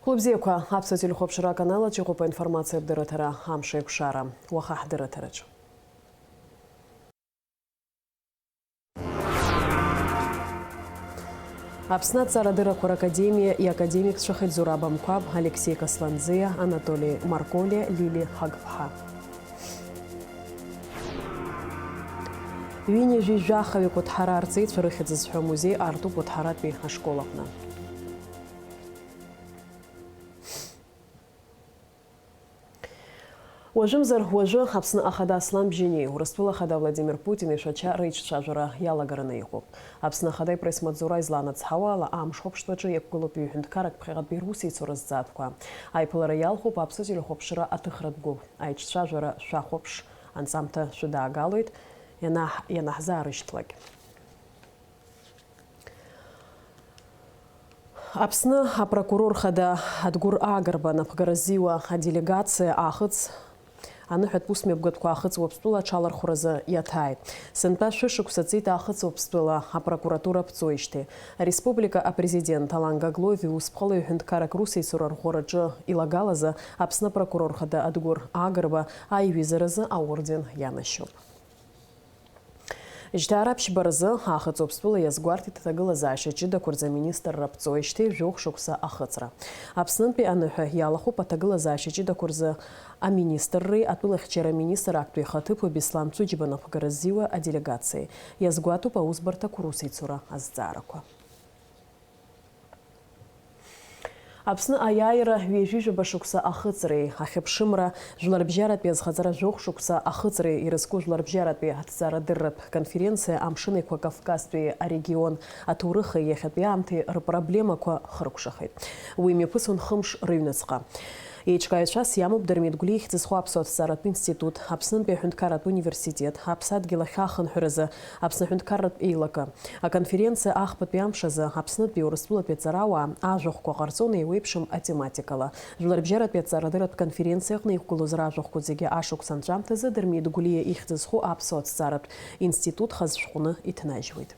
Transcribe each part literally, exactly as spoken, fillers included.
Хәылбзиақәа, Аԥсуа телехәаԥшра аканал аҿы иҟоуп аинформациатә дырраҭара Амш еиқәшара. Уаха ҳдырраҭараҿы. Аԥсны аҭҵаарадыррақәа ракадемиа иакадемикцәахеит Зураб Амқәаб, Алексеи Касланӡиа, Анатоли Марколиа, Лили Ҳагԥҳа. Ҩынҩажәи жәахаҩык уҭҳара арҵеицәа рыхьӡ зҳәо амузеи аартуп уҭҳаратәи ашкол аҟны. Уажәымзар уажәы Аԥсны Ахада Аслан Бжьаниеи Урыстәыла Ахада Владимир Путини Шәача реиҿцәажәара иалагараны иҟоуп. Аԥсны Ахада ипресс-маҵзура изланаҵҳауа ала, амш хәаԥштәаҿы иақәгылоуп ҩ-ҳәынҭқарратә ԥхьаҟатәи русеицура зҵаатәқәа. Аиԥылара иалхуп Аԥсуа телехәаԥшра аҭыхратә гәыԥ. Аиҿцәажәара шәахәаԥш анҵамҭа шәыдаагалоит, ианаҳ-, ианаҳзаарышьҭлак. Аԥсны апрокурор хада Адгәыр Агрба напхгара ззиуа аделегациа аахыҵ аныҳәатә усмҩаԥгатәқәа Аахыҵ Уаԥстәыла аҽалархәразы иаҭааит. Сынтәа шәышықәса ҵит Аахыҵ Уаԥстәыла апрокуратура аԥҵуеижьҭеи. Ареспублика апрезидент Алан Гаглоев иусԥҟала ҩ-ҳәынҭқаррак русеицура арӷәӷәараҿы илагалазы Аԥсны апрокурор хада Адгәыр Агрба аиҩызаразы аорден ианашьоуп. Жьҭаара аԥшьба рзы Аахыҵ Уаԥстәыла иазгәарҭеит аҭагылазаашьа ҷыдақәа рзы аминистрра ԥҵоижьҭеи жәохә шықәса ахыҵра. Аԥснынтәи аныҳәа иалахәуп аҭагылазаашьа ҷыдақәа рзы аминистрреи атәылахьчара аминистр актәи ихаҭыԥуаҩ Беслан Цуџьба напхгара ззиуа аделегациеи. Иазгәаҭоуп аусбарҭақәа русеицура азҵаарақәа. Аԥсны аиааира ҩажәижәаба шықәса ахыҵреи, ахьыԥшымра, жәларбжьаратәи азхаҵара жәохә шықәса ахыҵреи ирызку жәларбжьаратәи аҭҵаарадырратә конференциа Амшын Еиқәа Кавказтәи арегион аҭоурыхи иахьатәи аамҭеи рпроблемақәа хыркәшахеит. Уи мҩаԥысон хымш рыҩныҵҟа. Еиҿкааҩцәас иамоуп Дырмит Гәлиа ихьӡ зху Аԥсуа аҭҵааратә институт, Аԥснынтәи аҳәынҭқарратә университет, Аԥсадгьыл ахьаахынҳәразы Аԥсны аҳәынҭқарратә еилакы. Аконференциа ахԥатәи амш азы Аԥснытәи Урыстәылатәи аҵарауаа ажәахәқәа ҟарҵон еиуеиԥшым атематикала. Жәларбжьаратәи аҵарадырратә конференциа аҟны иқәгылоз ражәахәқәа зегьы ашықәс анҵәамҭазы Дырмит Гәлиа ихьӡ зху Аԥсуа аҭҵааратә институт хаз шәҟәны иҭнажьуеит.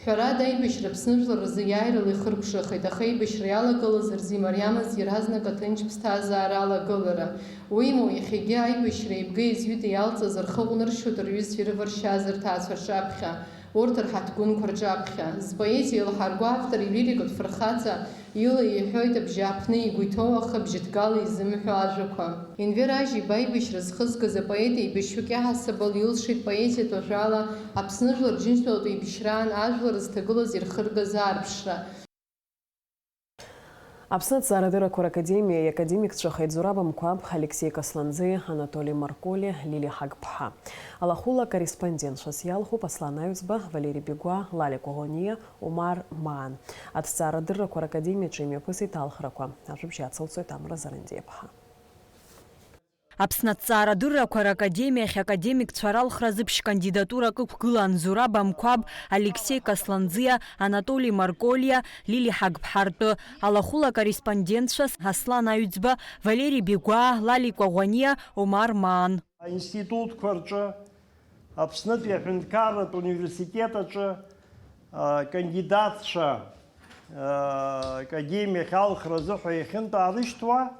Ҳәарада, аибашьра Аԥсны жәлар рзы иааирала ихыркәшахеит, аха аибашьра иалагылаз рзы имариамызт иаразнак аҭынч ԥсҭазаара алагылара. Уимоу, иахьагьы аибашьра еибга-еизҩыда иалҵыз рхы ҟәныршьуеит рҩызцәеи рываршьаазар ҭаацәа рҿаԥхьа, урҭ рҳаҭгәынқәа рҿаԥхьа. Зпоезиа еилҳарго автор илирикатә фырхаҵа Ила иҳәоит абжьааԥны игәы иҭоу, аха бжьыҭгала изымҳәо ажәақәа. Енвер Ажьиба аибашьра зхызгаз апоет еибашьҩык иаҳасабала илшеит поезиатә ажәала Аԥсны жәлар Џьынџьтәылатә еибашьраан ажәлар зҭагылаз ирхыргаз аарԥшра. Аԥсны аҭҵаарадыррақәа ракадемиа иакадемикцәахеит Зураб Амқәаб, Алексеи Касланӡиа, Анатоли Марколи, Лили Ҳагԥҳа. Алахәыла акорреспондентцәас иалхуп Аслан Аҩӡба, Валери Бигәаа, Лали Коӷониа, Омар Маан. Аҭҵаарадыррақәа ракадемиаҿы имҩаԥысит алхрақәа. Ажәабжь ацылҵоит Амра Зарандиаԥҳа. Аԥсны аҭҵаарадыррақәа ракадемиахь академикцәа ралхра азыԥшь кандидатурак ықәгылан Зураб Амқәаб, Алексеи Касланӡиа, Анатоли Марколиа, Лили Ҳагԥҳа ртәы. Алахәыла акорреспондентцәас Аслан Аҩӡба, Валери Бигәаа, Лали Коӷониа, Омар Маан. Аинститутқәа рҿы, Аԥснытәи аҳәынҭқарратә университет аҿы, а, кандидатцәа, а, академиахь алхра азыҳәа иахьынтәаарышьҭуа,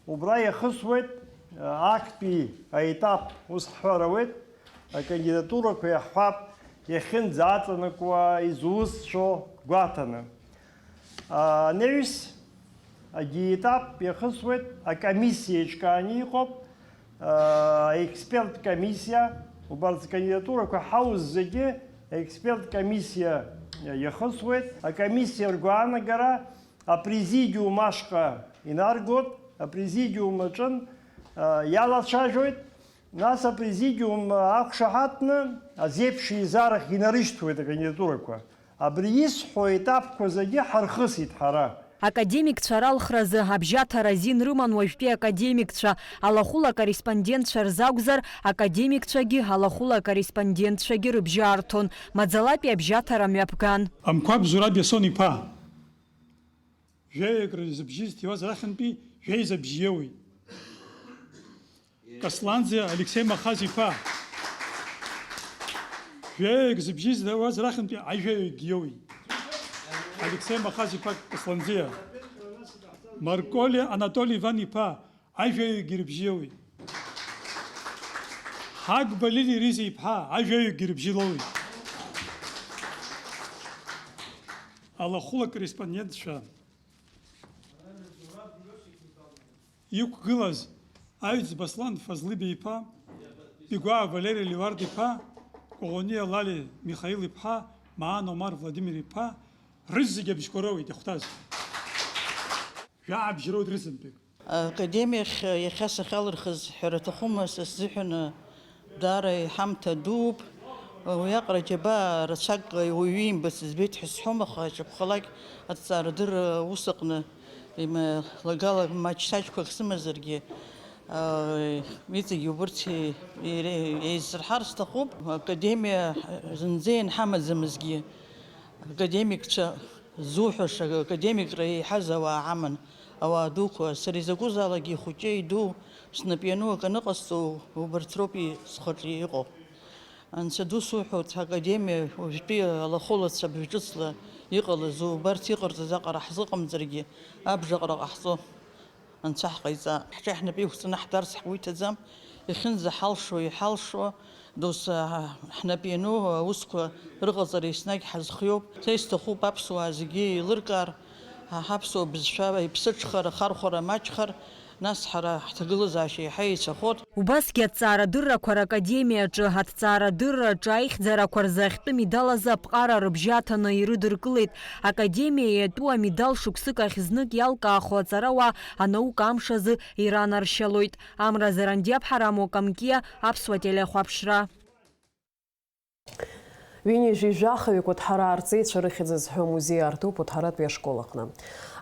убра иахысуеит, а, актәи аетап, ус ҳҳәар ауеит, акандидатурақәа иаҳҳәап, иахьынӡаҵанакуа, изусҭцәоу гәаҭаны. Анаҩс, адиетап иахысуеит, акомиссиа еиҿкааны иҟоуп, аексперт комиссиа, убарҭ акандидатурақәа ҳауз зегьы аексперт комиссиа иахысуеит. Акомиссиа ргәаанагара апрезидиум ашҟа инаргоит, апрезидиум аҿын, а, иалацәажәоит. Нас апрезидиум ақәшаҳаҭны азеиԥш еизарахь инарышьҭуеит акандидатурақәа. Абри исҳәо аетапқәа зегьы ҳархысит ҳара. Академикцәа ралхразы абжьаҭара азин рыман уажәтәи академикцәа, алахәыла акорреспондентцәа рзакәзар, академикцәагьы алахәыла акорреспондентцәагьы рыбжьы арҭон, маӡалатәи абжьаҭара мҩаԥган. Амқәаб Зураб Иасон иԥа. Жәаҩык рзы бжьы зҭиуаз рахьынтәи жәеиза бжьы иоуеит. Касланӡиа Алексеи Махаз-иԥа. Жәаҩык зыбжьы здауаз рахьынтәи ажәаҩыкгьы иоуеит. Алексеи Махаз-иԥа Кысланӡиа, Марколи Анатоли Иван-иԥа, ажәаҩагьы рыбжьоуи. Ҳагба Лили Риза-иԥҳа, ажәаҩагьы рыбжьылоуи. Алахәыла корреспондентцәа. Иқәгылаз аҩӡба Аслан Фазлыбеи-иԥа, Бигәаа Валери Леуард-иԥа, Коӷониа Лали Михаил-иԥҳа, Маан Омар Владимир-иԥа, рызегь абжьқәа роуеит иахәҭаз. Жәаа абжьы роуит рызынтәык. Академиахь иахьа сахьалырхыз ҳәара аҭахума, са сзыҳәан даара иҳамҭа дууп. Уиаҟара џьабаа рацәак уаҩы имбац збеит ҳәа сҳәом, аха ишакәхалак аҭҵаарадырра аус аҟны, им-, лагала маҷ-саҷқәак сымазаргьы, аа, иҵегь убырҭ е-, ере-, еизырҳар сҭахуп. Академиа зынӡа ианҳамаӡамызгьы, академикцәа ззуҳәаша, академикра еиҳаз ауаа ҳаман, ауаа дуқәа. Сара изакәызаалакгьы ихәыҷы, иду, снапы иану акы аныҟасҵо, убарҭ роуп и-, схаҿы иҟоу. Анцәа ду суҳәоит, академиа уажәтәи алахәылацәа абжаҿыцла иҟалаз, убарҭ иҟарҵаз аҟара ҳзыҟамҵаргьы, абжаҟара ҟаҳҵо. Анцәа ҳҟаиҵа, ҳҿы ҳнапы иқәҵаны ҳтәарц ҳгәы иҭаӡам, иахьынӡаҳалшо, иҳалшо, дос, а, ҳнапы иану аусқәа рыҟаҵара еснагь ҳазхиоуп. Са исҭахуп аԥсуаа зегьы еилыркаар, ҳа ҳаԥсуа бызшәа иԥсыҽхар, ахархәара маҷхар, нас ҳара ҳҭагылазаашьа еиҳа еицәахоит. Убасгьы аҭҵаарадыррақәа ракадемиаҿы аҭҵаарадырраҿы аихьӡарақәа рзы ахьтәы медал азы аԥҟара рыбжьы аҭаны ирыдыркылеит. Академиа иатәу амедал шықәсык ахь знык иалкаахо аҵарауаа анаука амш азы иранаршьалоит. Амра Зарандиаԥҳа, Рамо Камкиа, Аԥсуа телехәаԥшра. Ҩынҩажәи жәахаҩык Уҭҳараа арҵеицәа рыхьӡ зҳәо амузеи артуп Уҭҳаратәи ашкол аҟны.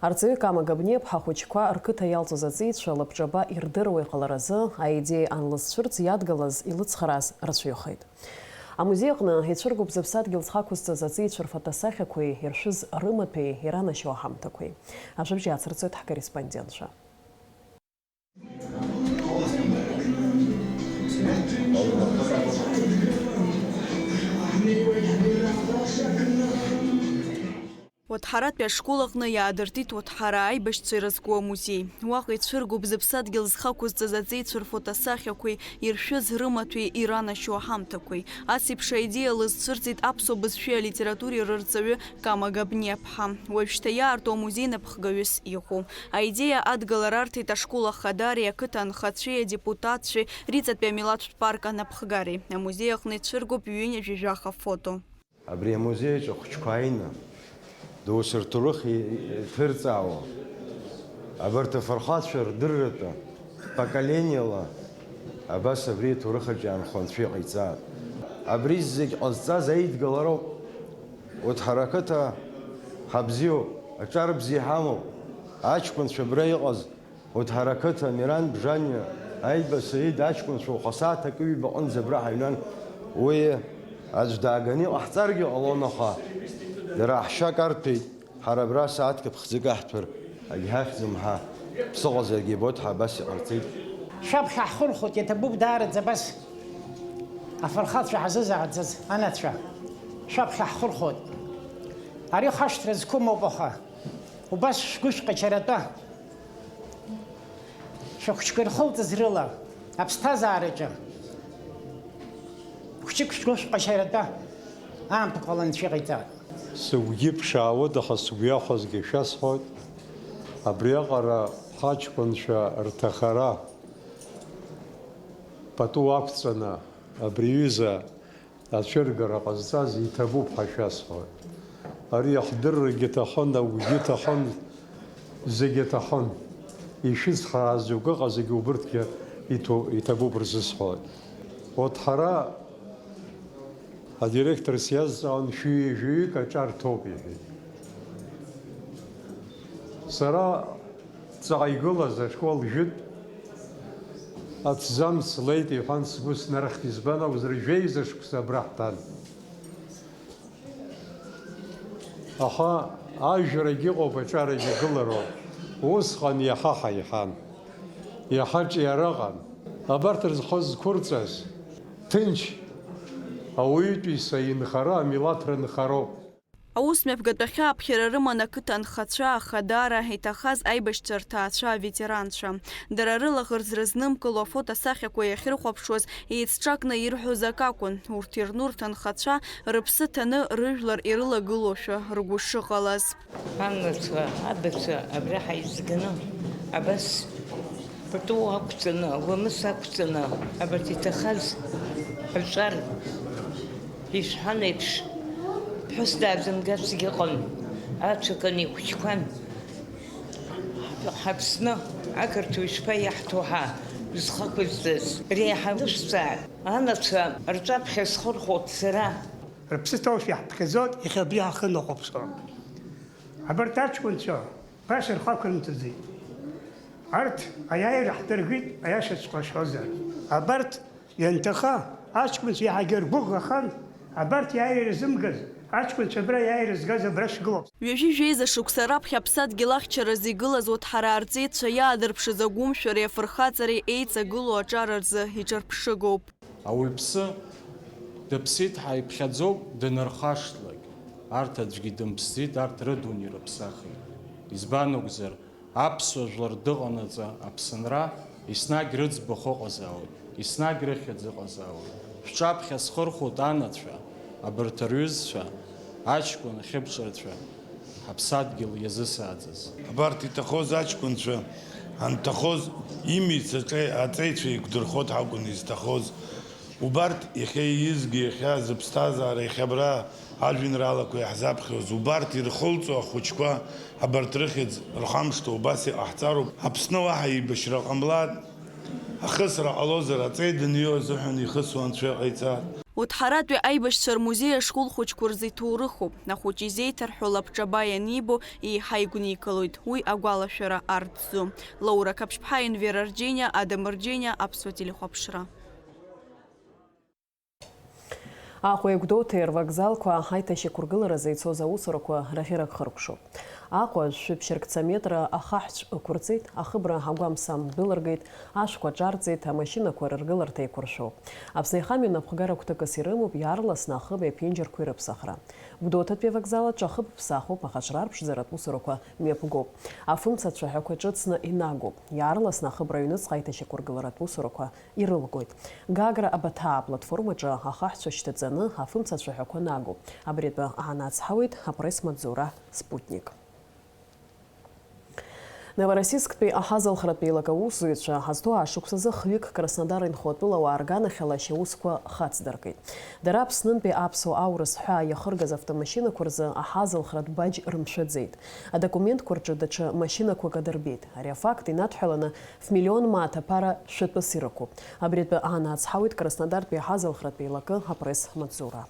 Арҵаҩы Кама Габниаԥҳа ахәыҷқәа рқыҭа иалҵыз аҵеицәа лабҿаба ирдыруа иҟаларазы аидеиа анлызцәырҵ иадгалаз илыцхрааз рацәаҩхеит. Амузеи аҟны ицәыргоуп зыԥсадгьыл зхақәызҵаз аҵеицәа рфотосахьақәеи иршәыз рымаҭәеи иранашьоу аҳамҭақәеи. Ажәабжь иацырҵоит ҳкорреспондентцәа. Уҭҳаратәи ашкол аҟны иаадыртит Уҭҳараа аибашьцәа ирызку амузеи. Уаҟа ицәыргоуп зыԥсадгьыл зхы ақәызҵаз аҵеицәа рфотосахьақәеи иршәыз рымаҭәеи иранашьоу аҳамҭақәеи. Ас еиԥш аидеиа лызцәырҵит аԥсуа бызшәеи алитературеи рырҵаҩы Кама Габниаԥҳа. Уажәшьҭа иаарту амузеи напхгаҩыс иҟоуп. Аидеиа адгалара арҭеит ашкол ахадареи ақыҭа анхацәеи адепутатцәеи, Риҵатәи амилаҭтә парк анапхгареи. Амузеи аҟны ицәыргоуп ҩынҩажәи жәаха фото. Абри амузеи аҿы ахәыҷқәа ааины, доусы рҭоурых иҭырҵаауа, абарҭ афырхацәа рдырратәы, поколениала абас абри аҭоурых аҿы иаанхо анцәа иҟаиҵааит. Абри зегь ҟазҵаз аидгалароуп. Урҭ ҳара ақыҭа ҳабзиоуп, аҿар бзиа ҳамоуп, аҷкәынцәа абра иҟаз, урҭ ҳара ақыҭа, Миран Бжаниа, Аиба Саид аҷкәынцәа уаха сааҭ акы ҩба аҟынӡа абра ҳаҩнан, уи аӡә дааганы иҟаҳҵаргьы ҟалон, аха дара аҳәшьак арҭеит, ҳара абра сааҭк ԥхӡык аҳҭәар агьҳахьӡом ҳәа, ԥсыҟазаргьы ибоит ҳәа абас иҟарҵеит. Шәаԥхьа ҳхырхәоит, иаҭабуп даараӡа абас афырхацәа ҳазызааӡаз анацәа. Шәаԥхьа ҳхырхәоит. Ари хашҭра зқәым ауп, аха убас шәгәы шәҟьачаратәа, шәыхәыҷқәа ирхылҵыз рыла аԥсҭазаараҿы хәҷык шәгәы шәҟьачаратәа аамҭақәа ала анцәа иҟаиҵааит. Сыгәгьы ԥшаауеит, аха сгәы иахәазгьы шәасҳәоит. Абриаҟара ҳаҷкәынцәа рҭахара пату ақәҵаны абри аҩыза ацәыргара ҟазҵаз иҭабуп ҳәа шәасҳәоит. Ари ахдыррагьы ҭахын, агәгьы ҭахын, зегьы ҭахын. Ишәыцхрааз џьоукы ыҟазаргьы убырҭгьы иҭо-, иҭабуп рзысҳәоит. Урҭ ҳара адиректор сиазҵаауан, шәи-, жәаҩык аҿар ҭоуп, иҳәеит. Сара ҵаҟа игылаз ашкол жәытә аҭӡамц леит, иҳәан, сгәы снарыхьит. Избан акәзар, жәеиза шықәса абра ҳҭан. Аха ажәрагь ыҟоуп, аҿарагь агылароуп. Усҟан иаҳа ҳаиҳан. Иаҳа ҿиараҟан. Абарҭ рзхы зқәырҵаз, ҭынч ауаҩытәыҩса инхара амилаҭра нхароуп. Аус мҩаԥгатәахьы аԥхьара рыман ақыҭа анхацәа, Ахадара, иҭахаз аибашьцәа рҭаацәа, аветеранцәа. Дара рылаӷырӡ рызнымкыло афотосахьақәа иахьрыхәаԥшуаз еицҿакны ирҳәоз акакәын, урҭ ирну рҭынхацәа рыԥсы ҭаны рыжәлар ирылагылоушәа ргәы шыҟалаз. Анацәа, абацәа абра ҳаизганы, абас пату ақәҵаны, ламыс ақәҵаны, абарҭ иҭахаз ҳәаҿар, ишәҳәан еиԥш, ԥҳәыс даазымгарцгьы ыҟан, ацәакын ихәыҷқәан. Ҳаԥсны ақырҭуа ишԥа иаҳҭо ҳәа зхы ақәызҵаз реиҳа лышәҵаа, анацәа рҿаԥхьа схырхәоит сара. Рыԥсы ҭоушәа иаҳԥхьаӡоит иахьа абри ҳахы нахәаԥшуа. Абарҭ аҷкәынцәа баша рхы ақәырымҵаӡеит. Арҭ аиааира ҳдыргеит, аиашаҵәҟьа сҳәозар. Абарҭ ианҭаха, аҷкәынцәа иаҳагьы ргәыӷ ахан, абарҭ иааира ирзымгаз, аҷкәынцәа абра иааира згаз абра шәгылоуп. Ҩажәи жәеиза шықәса раԥхьа аԥсадгьыл ахьчаразы игылаз Уҭҳараа рҵеицәа иаадырԥшыз агәымшәареи афырхаҵареи еиҵагылоу аҿар рзы иҿырԥшыгоуп. Ауаҩԥсы дыԥсит ҳәа иԥхьаӡоуп, данырхашҭлак. Арҭ аӡәгьы дымԥсӡеит, арҭ рыдунеи рыԥсахит. Избан акәзар, аԥсуа жәлар дыҟанаҵы Аԥсынра, еснагь рыӡбахә ыҟазаауеит, еснагь рыхьӡ ыҟазаауеит. Шәҿаԥхьа схырхәоит анацәа, абарҭ рҩызцәа, аҷкәын ахьыԥшырцәа, ҳаԥсадгьыл иазысааӡаз. Абарҭ иҭахоз аҷкәынцәа анҭахоз, имиц аҿе-, аҵеицәа еиқәдырхот ҳакәын изҭахоз. Убарҭ иахьа иизгьы, иахьа зыԥсҭазаара, иахьа абра ажәеинраалақәа иаҳзаԥхьоз, убарҭ ирхылҵуа ахәыҷқәа, абарҭ рыхьӡ рхамышҭуа убас иҟаҳҵароуп. Аԥсны уаҳа еибашьра ҟамлар, ахысра ҟалозар, аҵеи даниоу азыҳәан ихысуа Анцәа иҟаиҵар. Уҭҳаратәи аибашьцәа рмузеи ашкол хәыҷқәа рзы иҭоурыхуп. Ахәыҷы изеиҭарҳәо лабҿаба ианибо, еиҳа игәникылоит. Уи агәалашәара арӡӡом. Лаура Қаԥшьԥҳа, Енвер Арџьениа, Адам Арџьениа, Аԥсуа телехәаԥшра. Аҟәеи Гәдоуҭеи рвокзалқәа аиҭашьақәыргыларазы ицоз аусурақәа рахьырак хыркәшоуп. Аҟәа жәшәы ԥшьыркца метра ахаҳәҵә ықәырҵеит, ахыбра агәамса дәылыргеит, ашәқәа ҿарҵеит, амашьынақәа рыргыларҭа еиқәыршәоуп. Аԥсны аихамҩа напхгара гәҭакыс ирымоуп иаарласны ахыбеи аԥенџьырқәеи рыԥсахра. Гәдоуҭатәи авокзал аҿы ахыб ԥсахуп, аха аҽрарԥшӡаратә усурақәа мҩаԥгоуп. Афымца ацәаҳәақәа ҿыцны инагоуп. Иаарласны ахыбра аҩныҵҟа аиҭашьақәыргыларатә усурақәа ирылгоит. Гагра Абаҭаа аплатформаҿы ахаҳәцәа шьҭаҵаны, афымца ацәаҳәақәа нагоуп. Абри атәы аанацҳауеит апресс-маҵзура Спутник. Новороссийсктәи аҳазалхратә еилак аусзуҩцәа ҳазҭоу аашықәсазы хҩык Краснодар инхо атәылауаа рганахьала ашьаусқәа хацдыркит. Дара Аԥснынтәи аԥсуа аурыс ҳәаа иахыргаз автомашьынақәа рзы аҳазалхратә баџь рымшәаӡеит. Адокументқәа рҿы даҽа машьынақәак адырбеит. Ари афакт инадҳәаланы, ф-миллион мааҭ аԥара шәатәыс ирықәуп. Абри атәы аанацҳауеит Краснодартәи аҳазалхратә еилакы апресс-маҵзура.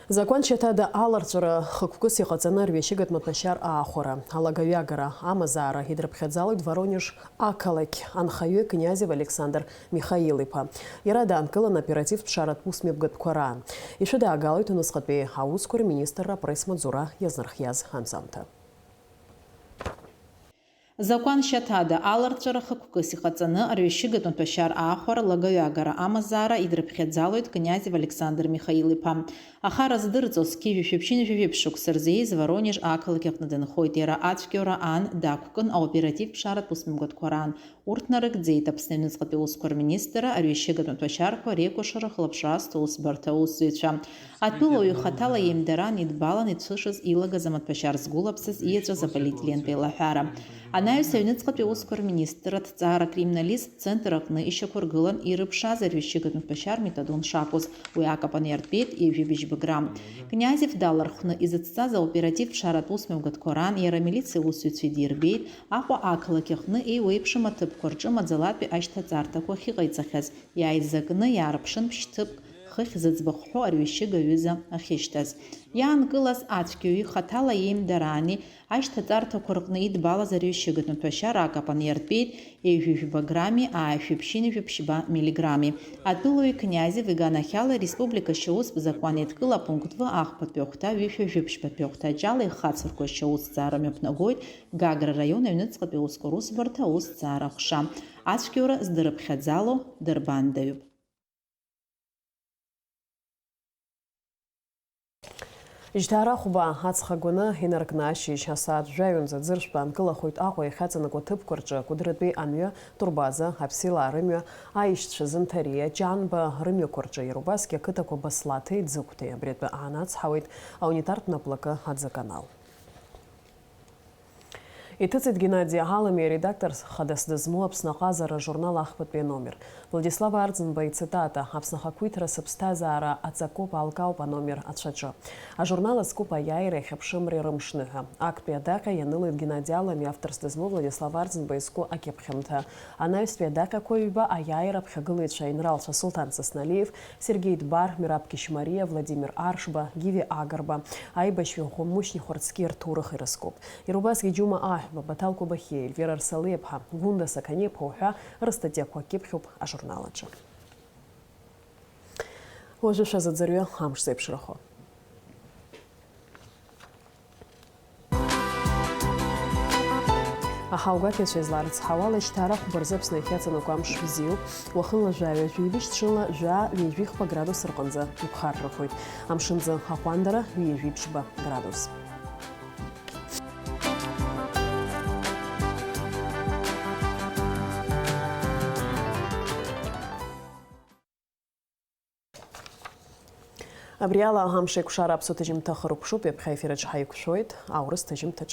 Закәан шьаҭада аларҵәара хықәкыс иҟаҵаны арҩашьыгатә маҭәашьар аахәара, алагаҩагара, амазаара идырԥхьаӡалоит Воронеж ақалақь анхаҩы Князев Александр Михаил-иԥа. Иара даанкылан оперативтә ԥшааратә усмҩаԥгатәқәа раан. Ишәыдаагалоит аусҟатәи аусқәа рминистрра апресс-маҵзура иазнархиаз анҵамҭа. Закәан шьаҭада аларҵәара хықәкыс иҟаҵаны арҩашьыгатә маҭәашьар аахәара, лагаҩагара, амазаара идырԥхьаӡалоит Князев Александр Михаил-иԥа. Ахара здырҵо зқьи жәшәи ԥшьынҩажәи жәиԥшь шықәса рзы ииз Воронеж ақалақь аҟны дынхоит. Иара ацәгьоура аан дақәкын аоператив ԥшааратә усмҩаԥгатәқәа раан. Урҭ нарыгӡеит Аԥсны аҩныҵҟатәи аусқәа рминистрра арҩашьыгатә маҭәашьарқәа реикәыршара хылаԥшра азҭо аусбарҭа аусзуҩцәа. Атәылауаҩ ихаҭала иеимдараан идбалан ицәышыз илагаз амаҭәашьар згәылаԥсаз ииаҵәаз аполиетилентә еилаҳәара. Анаҩс аҩныҵҟатәи аусқәа рминистрра аҭҵаара акриминалисттә центр аҟны ишьақәыргылан ирыԥшааз арҩашьыгатә маҭәашьар метадон шакәыз, уи акапан иартәеит ҩажәи быжьба грамм. Князев далархәны изыцҵаз аоператив ԥшааратә усмҩаԥгатәқәа раан иара амилициа аусзуҩцәа идирбеит, Аҟәа ақалақь аҟны еиуеиԥшым аҭыԥқәа рҿы маӡалатәи ашьҭаҵарҭақәа ахьыҟаиҵахьаз, иааизакны иаарԥшын ԥшьҭыԥк, хыхь зыӡбахә ҳәо арҩашьыга аҩыза ахьышьҭаз. Иаанкылаз ацәгьаҩы ихаҭала иеимдараани, ашьҭаҵарҭақәа рҟны идбалаз арҩашьыгатә маҭәашьар акапан иартәеит ҩажәи жәба грамми ааи жәшәи ԥшьынҩажәи ԥшьба миллиграмми. Атәылауаҩ Князев иганахьала ареспублика ашьаустә закәан еидкыла апункт В ахԥатәи ахәҭа ҩышәи жәшәи ԥшьбатәи ахәҭаҷ ала ихацырку ашьаусҭҵаара мҩаԥнагоит Гагра араион аҩныҵҟатәи аусқәа русбарҭа аусҭҵаара аҟәша. Ацәгьоура здырыԥхьаӡало дырбандаҩуп. Жьҭаара хәба аҵх агәаны инаркны ашьыжь асааҭ жәаҩанӡа Ӡыршәтәы аанкылахоит Аҟәа иахьаҵанакуа ҭыԥқәа рҿы Кәыдрытәи амҩа, Турбаза, Аԥсилаа рымҩа, аишьцәа Зынҭариа, Ҷанба рымҩақәа рҿы, иара убасгьы ақыҭақәа Баслаҭеи Ӡыхәҭеи. Абри атәы аанацҳауеит аунитартә наплакы аӡы аканал. Иҭыҵит Геннади Аламиа редактор хадас дызмоу Аԥсны аҟазара ажурнал ахԥатәи аномер. Владислав Арӡынба ицитата, Аԥсны ахақәиҭра сыԥсҭазаара аҵакоуп, алкаауп аномер ацәаҿы. Ажурнал азкуп аиааира иахьыԥшымреи рымшныҳәа. Актәи адаҟьа ианылеит Геннади Аламиа авторс дызмоу Владислав Арӡынба изку акьыԥхьымҭа. Анаҩстәи адаҟьақәа ҩба аиааира аԥхьагылаҩцәа аинралцәа Сулҭан Сасналиев, Сергеи Дбар, Мираб Кьышьмариа, Владимир Аршба, Гиви Агарба, аибашьҩы Хәымушьни Хәарцкиа рҭоурых ирызкуп. Иара убасгьы Џьума Аҳәба, Баҭал Кобахьиа, Ельвира Рсалиаԥҳа, Гәында Сақаниаԥҳа уҳәа рыстатиақәа кьыԥхьуп ажурнал аҿы. Уажәы шәазыӡырҩы амш зеиԥшрахо. Аҳаугәаҭаҩцәа изларыцҳауала, Жьҭаара хәба рзы Аԥсны иахьаҵанакуа амш бзиоуп, уахынла жәаҩа жәибжь, ҽынла жәаа ҩажәихԥа градус рҟынӡа иԥхаррахоит. Амшынӡы аҟәандара ҩажәи ԥшьба градус. Абри ала амш еиқәшара аԥсуа ҭыжьымҭа хыркәшоуп, ҩаԥхьа аефир аҿы ҳаиқәшәоит аурыс ҭыжьымҭаҿ.